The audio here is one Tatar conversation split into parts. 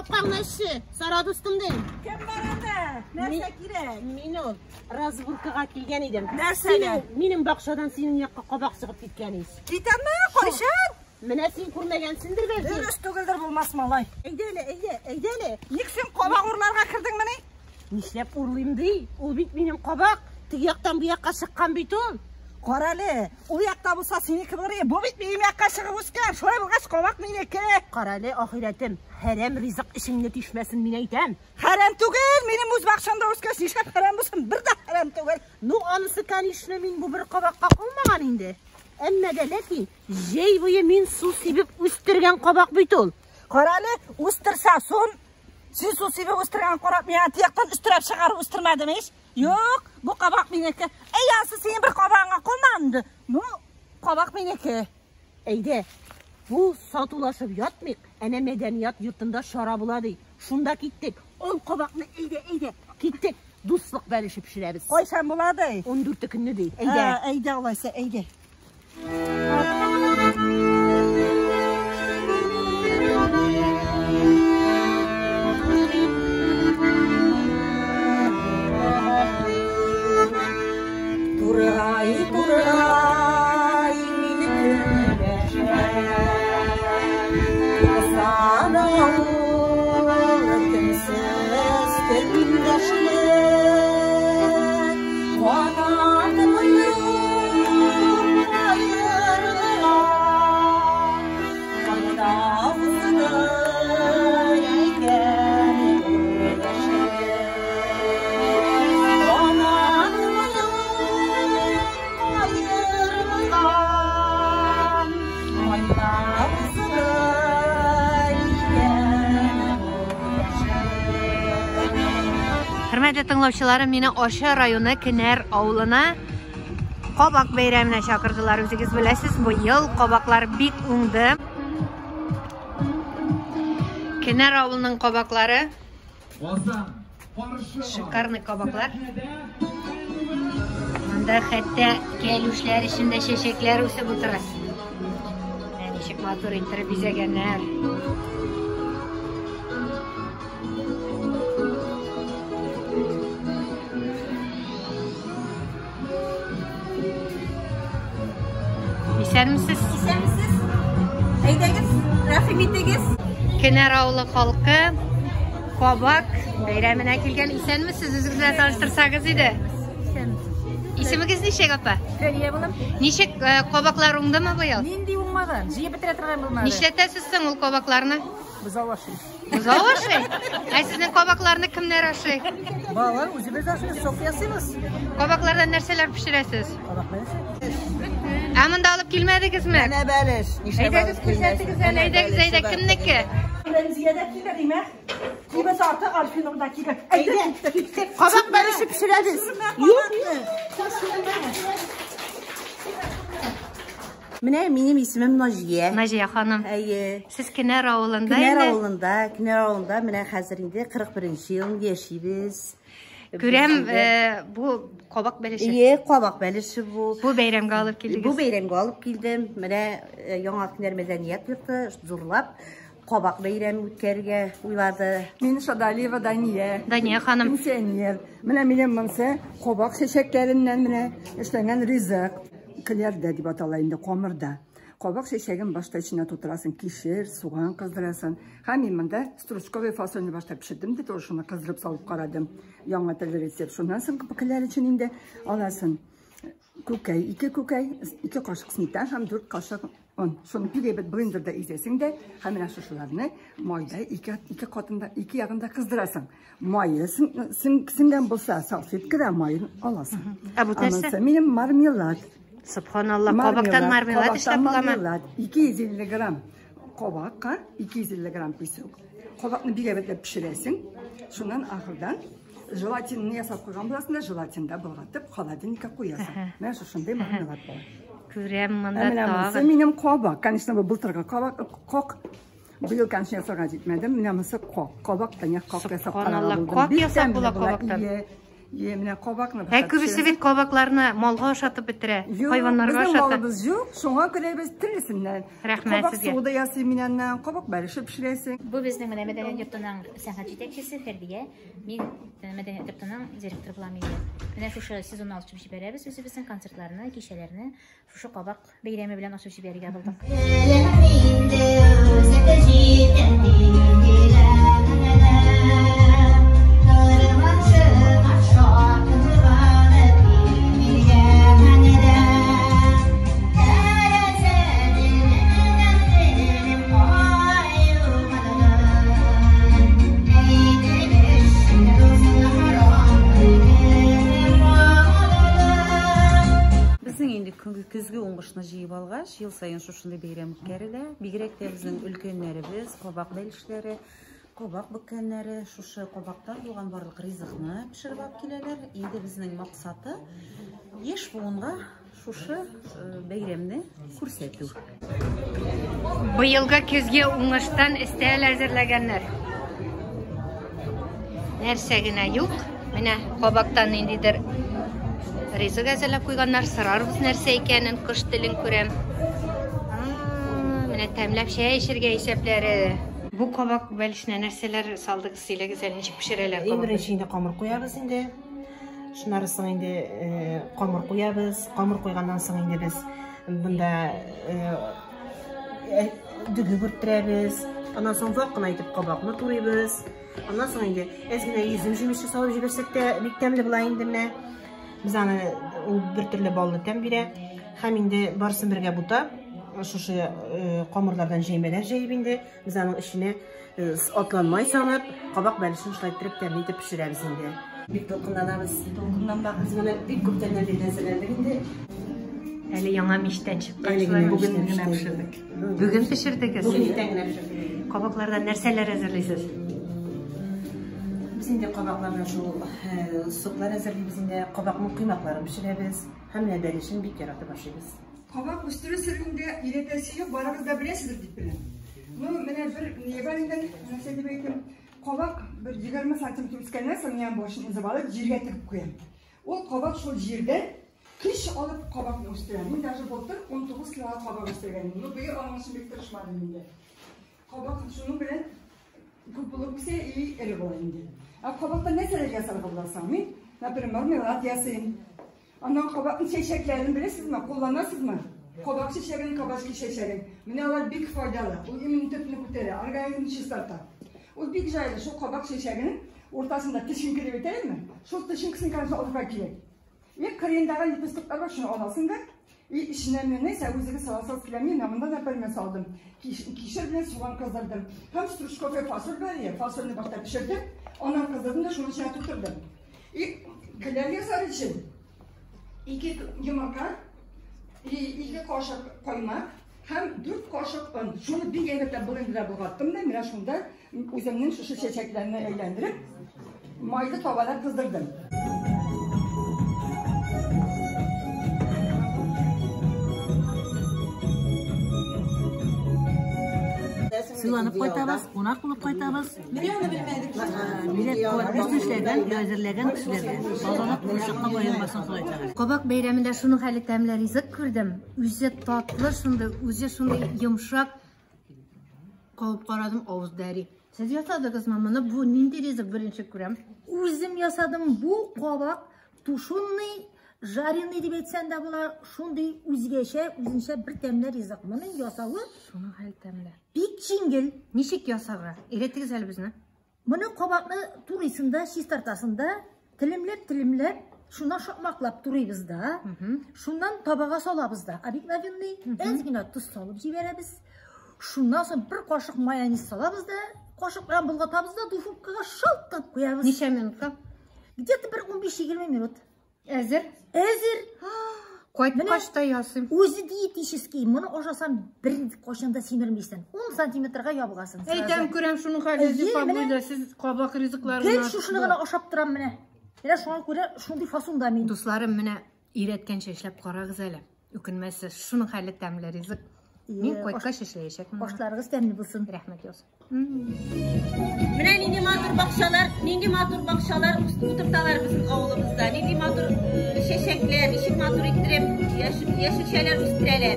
Капкаңны аччы, Сара дустым дим. Кем бар анда? Нәрсә кирәк? Мин ул разборкага килгән идем. Нәрсәгә? Синең, минем бакчадан синең якка кабак чыгып киткән ич. Китәме? Кайчан? Менә син күрмәгәнсеңдер бәлки. Дөрес түгелдер булмас малай. Әйдә әле, әйдә, әйдә әле. Ник син кабак урларга кердеңмени? Нишләп урлыйм ди? Ул бит минем кабак. Теге яктан бу якка чыккан бит ул. Кара әле, ул якта булса синеке булыр иде. Бу бит минем якка чыгып үскән. Шулай булгач, кабак минеке. Кара әле, ахирәтем, хәрәм ризык эчеңне тишмәсен мин әйтәм. Хәрәм түгел, минем үз бакчамда үскәч, нишләп хәрәм булсын? Бер дә хәрәм түгел. Ну, анысы, конечно, мин бу бер кабакка калмаган инде. Әмма дә ләкин җәй буе мин су сибеп үстергән кабак бит ул. Кара әле, үстерсә сон, син су сибеп үстергән карап миңа тияктан өстерәп чыгарып үстермәдем ич. Юк, бу кабак минеке. Әй, анысы синең бер кабагыңа калмаган инде. Ну, кабак минеке. Әйдә, бу сатулашып ятмыйк. Әнә мәдәният йортында чара була ди. Шунда киттек. Ул кабакны әйдә, әйдә, киттек. Дуслык бәлеше пешерәбез. Кайчан була ди? 14 көнне ди. Әйдә, Әйдә. әйдә алайса, әйдә. Тургай, тургай, мине көнләшә. Sana ул төнсез көндәшлек. Канатым юк аерылган. Кайда узды икән бу яшьлек? Канатым юк аерылган. Кайда узды икән бу яшьлек? Хөрмәтле тыңлаучыларым, мине Аша районы Кенәр авылына кабак бәйрәменә чакырдылар. Үзегез беләсез, быел кабаклар бик уңды. Кенәр авылының кабаклары шикарный кабаклар. Монда хәтта кәлүшләр эчендә чәчәкләр үсеп утыра. Менә ничек матур иттереп бизәгәннәр. Исәнмесез? Исәнмесез? Әйдәгез, рәхим итегез. Кенәр авылы халкы кабак бәйрәменә килгән. Исәнмесез? Үзегез белән таныштырсагыз иде. Исемегез ничек, апа? Фәния булам. Ничек кабаклар уңдымы быел? Нинди уңмаган? Җыеп бетерә торган булмады. Нишләтәсез соң ул кабакларны? Бозау ашый. Бозау ашый? Ә сезнең кабакларны кемнәр ашый? Балалар үзебез ашыйбыз, сок ясыйбыз. Кабаклардан нәрсәләр пешерәсез? Кабак бәлеше. Ә монда алып килмәдегезме? Менә бәлеш. Нишләп Әйдәгез, алып килмәсен? күрсәтегез әле, әйдәгез, әйдә, кемнеке? Рәмзия дә килер, име? Кибет арты Альфинур да килер. Әйдә, киттек. Кабак бәлеше пешерәбез. Юк, Менә минем исемем Наҗия. Наҗия ханым. Әйе. Сез Кенәр авылында Кенәр инде. авылында, Кенәр авылында менә хәзер инде 41 ел яшибез. Күрәм, бу кабак бәлеше. Әйе, кабак бәлеше бу. Бу бәйрәмгә алып килдегез. Бу бәйрәмгә алып килдем. Менә Яңа Кенәр мәдәният йорты зурлап кабак бәйрәме үткәрергә уйлады. Мин Шадалиева Дания. Дания ханым. Пенсионер. Менә минем монсы кабак чәчәкләреннән менә эшләнгән ризык. Клярдә дип атала инде, камырда. Кабак чәчәген башта эченә тутырасың, кишер, суган кыздырасың. Һәм мин монда стручковый фасольне башта пешердем дә, тоже шуны кыздырып салып карадым. Яңа төрле рецепт. Шуннан соң кләр өчен инде аласың күкәй, 2 күкәй, 2 кашык сметана һәм 4 кашык он. Шуны бик әйбәт блендерда изәсең дә, һәм менә шушыларны майда ике катында, ике ягында кыздырасың. Майы сеңгән булса, салфеткада майын аласың. Ә бу нәрсә? Анысы минем мармелад. Субханалла, кабактан мармелад эшләп буламы? Мармелад. 250 грамм кабакка, 250 грамм песок. Кабакны бик әйбәтләп пешерәсең. Шуннан ахырдан желатинны ясап куйган буласың да, желатинда болгатып, холодильникка куясың. Менә шушындый мармелад була. Күрәм монда Ә менә монысы тагын. минем кабак. Конечно, бу былтыргы кабак, кок. Быел, конечно, ясарга җитмәдем. Менә монысы кок. Кабактан я кок ясап Субханалла, карарга булдым. кок Бик ясап тәмле була була. кабактан. Ие. Е, менә кабакны Ә күбесе бит кабакларны малга ашатып бетерә, хайваннарга безнең ашата. малыбыз юк, шуңа күрә без төрлесеннән. Рәхмәт Кабак сезгә. суы да ясыйм мин аннан, кабак бәлеше пешерәсең. Бу безнең менә мәдәният йортының сәнгать җитәкчесе Фәрдия. Мин мәдәният йортының директоры булам инде. Менә шушы сезонны ачып җибәрәбез үзебезнең концертларны, кичәләрне шушы кабак бәйрәме белән ачып җибәрергә булдык. Безнең инде көзге уңышны җыеп алгач, ел саен шушындый бәйрәм үткәрелә. Бигрәк тә безнең өлкәннәребез, кабак бәлешләре, кабак бөккәннәре, шушы кабактан булган барлык ризыкны пешереп алып киләләр. Инде безнең максаты яшь буынга шушы бәйрәмне күрсәтү. Быелгы көзге уңыштан өстәл әзерләгәннәр. Нәрсә генә юк. Менә кабактан ниндидер ризык әзерләп куйганнар. Сорарбыз нәрсә икәнен, кош телен күрәм. Менә тәмләп чәй эчәргә исәпләре. Бу кабак бәлешенә нәрсәләр салдыгыз, сөйләгез әле, ничек пешерәләр Иң кабакны? беренче инде камыр куябыз инде. Шуннан соң инде камыр куябыз. Камыр куйганнан соң инде без бында дөге бүрттерәбез. Аннан соң вак кына итеп кабакны турыйбыз. Аннан соң инде әз генә йөзем җимеше салып җибәрсәк тә бик тәмле була инде менә. Без аны ул бер төрле баллы тәм бирә. Һәм инде барысын бергә бутап, шушы камырлардан җәймәләр җәеп инде без аның эченә атланмай салып, кабак бәлешен шулай иттереп тәмле итеп пешерәбез инде. Бик дулкынланабыз. Дулкынланмагыз, моны бик күптәннән бирле әзерләндек инде. Әле яңа мичтән чыккан Әле шулай генә бүген мичтән генә пешердек. Бүген пешердегез? Бүген иртән генә пешердек. Кабаклардан нәрсәләр әзерлисез? Без инде кабаклардан шул соклар әзерлибез инде, кабакның коймакларын пешерәбез һәм менә бәлешен бик яратып ашыйбыз. Кабак үстерү серен дә өйрәтәсе юк, барыгыз да беләсездер дип беләм. Ну, менә бер ни бар инде, нәрсә дип әйтим, кабак бер 20 сантиметр үскәннән соң мин башын өзеп алып җиргә тыгып куям. Ул кабак шул җирдән көч алып кабакны үстерәм. Мин даже былтыр 19 кило кабак үстергән идем. Ну, быел аның өчен бик тырышмадым инде. Кабак шуның белән күп булып үсә и эре була инде. Ә кабактан нәрсәләр ясарга була соң? Мин, например, мармелад ясыйм. Аннан кабакның чәчәкләрен беләсезме? Кулланасызмы? Кабак чәчәген, кабачки чәчәген. Менә алар бик файдалы. Ул иммунитетны күтәрә, организмны чистарта. Ул бик җайлы. Шул кабак чәчәгенең уртасында тешенке дип әйтәләрме? Шул тешенкесен, конечно, алырга кирәк. И кырыендагы лепестоклар бар, шуны аласың да, и эченә менә нәрсә үзегез саласыгыз килә. Мин монда, например, салдым. Кишер белән суган кыздырдым. Һәм стручковая фасоль белән, я, фасольне башта пешердем, аннан кыздырдым да шуның эченә тутырдым. И келәр ясар өчен 2 йомырка, и 2 кашык каймак һәм 4 кашык он. Шуны бик әйбәтләп блендерда болгаттым да, менә шунда үземнең шушы чәчәкләрне әйләндереп, майлы табада кыздырдым. Сыйланып кайтабыз, кунак булып кайтабыз. Милләт куәтле эшләгән, әзерләгән кешеләргә. Сауланып, тынычлыкка аермасын Ходай Тәгалә. Кабак бәйрәмендә шуның хәле тәмле ризык күрдем. Үзе татлы шундый, үзе шундый йомшак. Кабып карадым, авыз дәри. Сез ясадыгызмы моны? Бу нинди ризык, беренче күрәм. Үзем ясадым. Бу кабак тушенный, жареный дип әйтсәң дә була, шундый үзгәчә, үзенчә бер тәмле ризык. Моның ясавы шуның хәл тәмле. Бик җиңел. Ничек ясарга? Өйрәтегез әле безне. Моны кабакны турыйсың да, чистартасың да, телемләп-телемләп, шуннан шакмаклап турыйбыз да, шуннан табага салабыз да. Обыкновенный, әз генә тоз салып җибәрәбез. Шуннан соң бер кашык майонез салабыз да, кашык белән болгатабыз да, духовкага шалт тыгып куябыз. Ничә минутка? Где-то бер 15-20 минут. Әзер? Әзер. Кайткач та ясыйм. Үзе диетический. Моны ашасам бер кашын да симермисең. 10 сантиметрга ябыгасың. Әйтәм, күрәм шуның хәле, Әйе, Зифа менә. буйда сез кабак ризыкларын Гел шушыны гына ашап торам менә. Менә шуңа күрә шундый фасонда мин. Дусларым, менә өйрәткәнчә эшләп карагыз әле. Үкенмәссез. Шуның хәле тәмле ризык. Мин кайткач эшләячәкмен. Ашларыгыз тәмле булсын. Рәхмәт яусын. Менә нинди матур бакчалар, нинди матур бакчалар утырталар безнең авылыбызда. Нинди матур чәчәкләр, ничек матур иттереп яшелчәләр үстерәләр.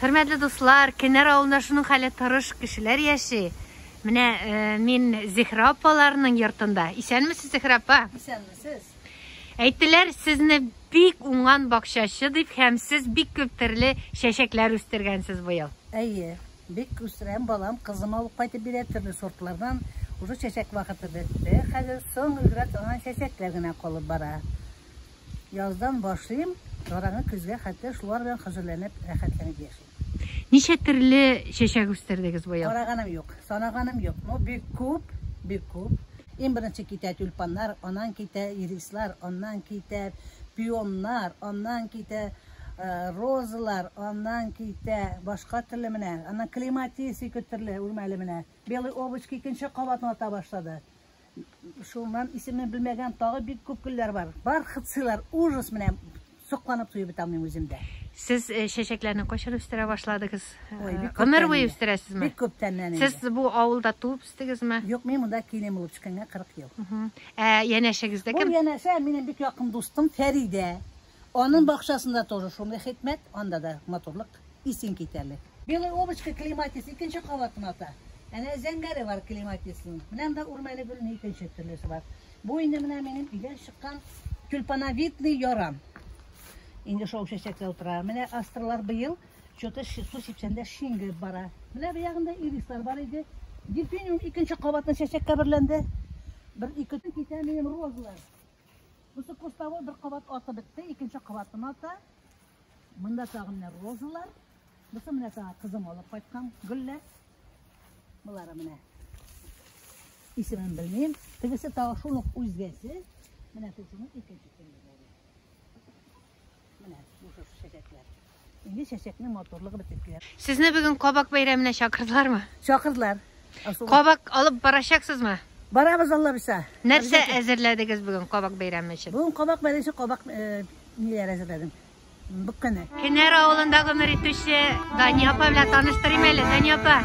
Хөрмәтле дуслар, Кенәр авылында шуның хәле тырыш кешеләр яши. Менә мин Зихра апаларның йортында. Исәнмесез, Зихра апа? Исәнмесез. Әйттеләр, сезне бик уңган бакчачы дип һәм сез бик күп төрле чәчәкләр үстергәнсез быел. Әйе, бик үстерәм, балам, кызым алып кайтып бирә төрле сортлардан. Уже чәчәк вакыты бетте. Хәзер соң өлгерә торган чәчәкләр генә калып бара. Яздан башлыйм, караңгы көзгә хәтта шулар белән хозурланып, рәхәтләнеп яшим. Ничә төрле чәчәк үстердегез быел? Караганым юк, санаганым юк. Но бик күп, бик күп. Иң беренче китә тюльпаннар, аннан китә ирислар, аннан китә пионнар, аннан китә розалар, аннан китә башка төрле менә, аннан клематис ике төрле үрмәле менә. Белый облачко икенче кабатын ата башлады. Шуннан исемен белмәгән тагы бик күп гөлләр бар. Бархатцылар, ужас менә, сокланып туеп бетә алмыйм үзем дә. Сез чәчәкләрне кайчан үстерә башладыгыз? Ой, бик Гомер күптән буе инде. үстерәсезме? Бик күптәннән инде. Сез бу авылда туып үстегезме? Юк, мин монда килен булып төшкәнгә 40 ел. Ә янәшәгездә Бу кем? янәшә минем бик якын дустым Фәридә. Аның бакчасында тоже шундый хикмәт, анда да матурлык исең китәрлек. Белый облачко клематис икенче кабатын ата. Әнә зәңгәре бар клематисның. Менә монда үрмәле гөлнең икенче төрлесе бар. Бу инде менә минем өйдән чыккан тюльпановидный яран. Инде шул чәчәкләр утыра. Менә астралар быел что-то су сипсәндә шиңгеп бара. Менә бу ягында ирислар бар иде. Дельфиниум икенче кабатын чәчәккә берләнде. Бер ике көн китә минем розалар. Бусы кустовой бер кабат атып бетте, икенче кабатын ата. Монда тагын менә розалар. Бусы менә тагы кызым алып кайткан гөлләр. Булары менә. Исемен белмим. Тегесе тагы шул ук үзгәсе. Менә шушының икенче төрлеләре. Менә бу шушы чәчәкләр. Инде чәчәкнең матурлыгы бетеп килә. Сезне бүген кабак бәйрәменә чакырдылармы? Чакырдылар. Кабак алып барачаксызмы? Барабыз, Алла бирсә. Нәрсә әзерләдегез бүген кабак бәйрәме өчен? Бүген кабак бәйрәме өчен кабак ниләр әзерләдем? Бөккәне. Кенәр авылында гомер итүче Дания апа белән таныштырыйм әле. Дания апа.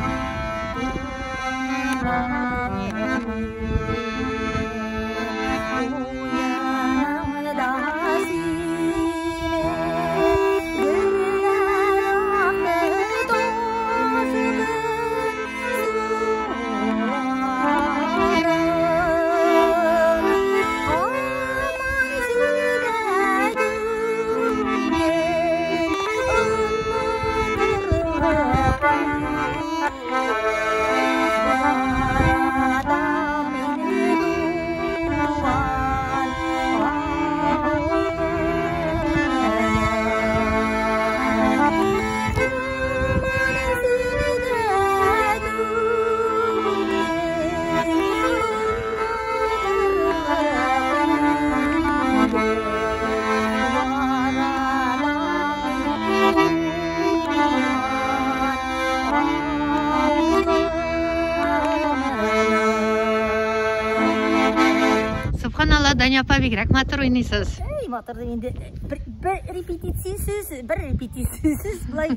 Субханалла, Дания апа, бигрәк матур уйныйсыз. Эй, матур инде. Бер репетициясез, бер репетициясез былай.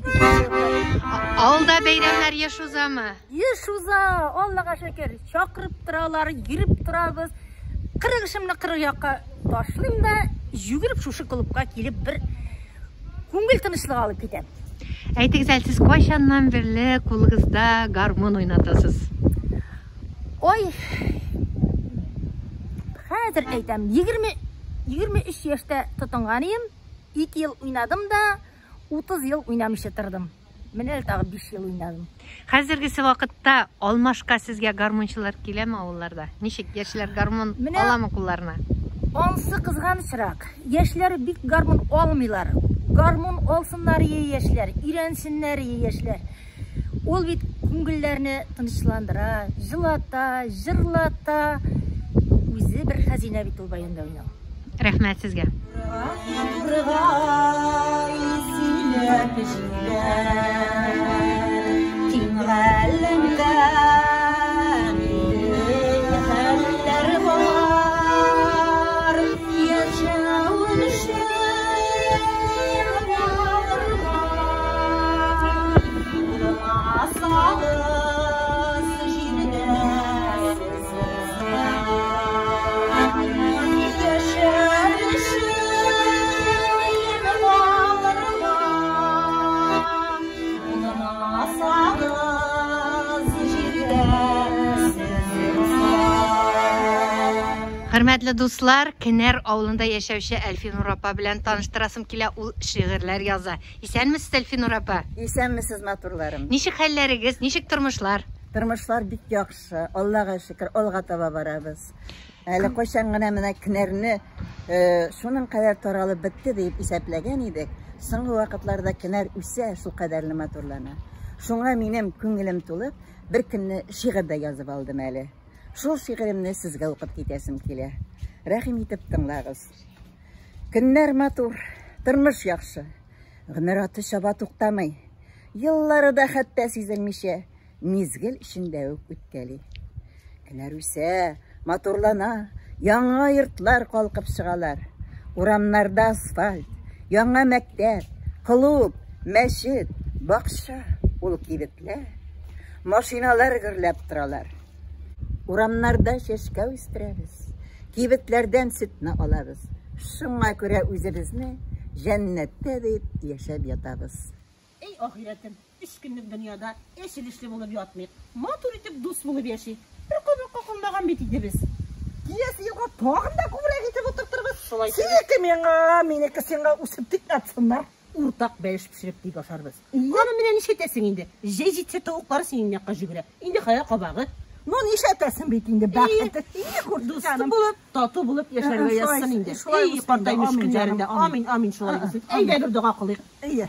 Авылда бәйрәмнәр еш узамы? Еш уза, Аллага шөкер. Чакырып торалар, йөреп торабыз. 40 эшемне 40 якка ташлыйм да, йөгереп шушы клубка килеп бер күңел тынычлыгы алып китәм. Әйтегез әле, сез кайчаннан бирле кулыгызда гармун уйнатасыз? Ой, хәзер әйтәм, 23 яшьтә тотынган идем, 2 ел уйнадым да, 30 ел уйнамыйча тордым. Менә әле тагы 5 ел уйнадым. Хәзергесе вакытта алмашка сезгә гармунчылар киләме авылларда? Ничек яшьләр гармун аламы кулларына? Ансы кызганычрак. Яшьләр бик гармун алмыйлар. Гармун алсыннар яшьләр, өйрәнсеннәр яшьләр. Ул бит күңелләрне тынычландыра, җылата, җырлата. Үзе бер хәзинә бит ул баянда уйнау. Рәхмәт сезгә. Хөрмәтле дуслар, Кенәр авылында яшәүче Әлфинур апа белән таныштырасым килә, ул шигырьләр яза. Исәнмесез, Әлфинур апа? Исәнмесез, матурларым. Ничек хәлләрегез, ничек тормышлар? Тормышлар бик яхшы, Аллага шөкер, алга таба барабыз. Әле кайчан гына менә Кенәрне э, шуның кадәр таралып бетте дип исәпләгән идек. Соңгы вакытларда Кенәр үсә, шул кадәрле матурлана. Шуңа минем күңелем тулып, бер көнне шигырь дә язып алдым әле. Шул шигыремне сезгә укып китәсем килә. Рәхим итеп тыңлагыз. Көннәр матур, тормыш яхшы. Гомер аты чаба туктамый. Еллары да хәтта сизелмичә, мизгел эчендә үк үткәли. Көннәр үсә, матурлана, яңа йортлар калкып чыгалар. Урамнарда асфальт, яңа мәктәп, клуб, мәчет, бакча, ул кибетләр, машиналар гөрләп торалар. Урамнарда чәчкә үстерәбез, кибетләрдән сөтне алабыз. Шуңа күрә үзебезне җәннәттә дип яшәп ятабыз. Эй, ахирәтем, өч көнлек дөньяда әчелешле булып ятмыйк. Матур итеп дус булып яшик. Бер кабакка калмаган бит инде без. Киләсе елга тагын да күбрәк итеп утыртырбыз. Шулай Синеке миңа, минеке сиңа үсеп тик ятсыннар. Уртак бәлеш пешереп тик ашарбыз. Аны менә нишләтәсең инде? Җәй җитсә тавыклар синең якка җөгерә. Инде хәзер кабагы. Ну, нишләтәсең бит инде бәхете. Дус булып, тату булып яшәргә язсын инде. Шулай Эй, булсын картаймыш инде. Амин, көннәрендә. җаным, Амин, амин шулай булсын. Әйдә бер дога кылыйк. Әйе.